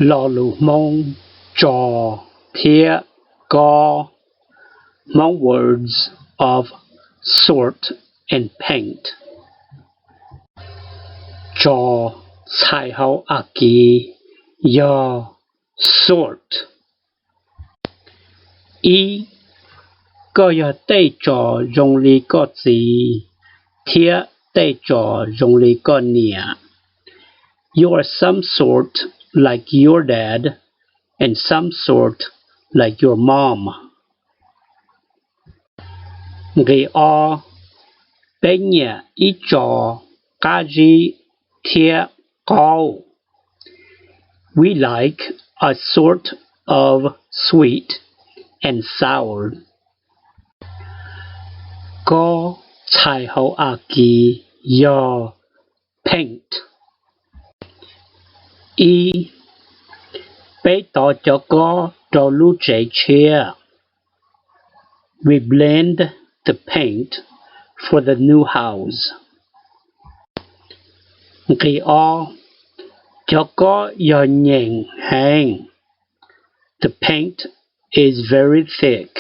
Lo lus Hmoob tso thiab kob. Hmong words of sort and paint. Tso txhais hauv A Kiv yog sort. Ib, koj yog tej tso zoo li koj txiv thiab tej tso zoo li koj niam. You are some sort like your dad and some sort like your mom. Nqi ob, peb nyiam ib tso qab zib thiab qaub. We like a sort of sweet and sour. Kob txhais hauv A Kiv yog paint. Ib, peb tov cov kob rau lub tsev tshiab. We blend the paint for the new house. Nqi ob, cov kob yog nyeem heev. The paint is very thick.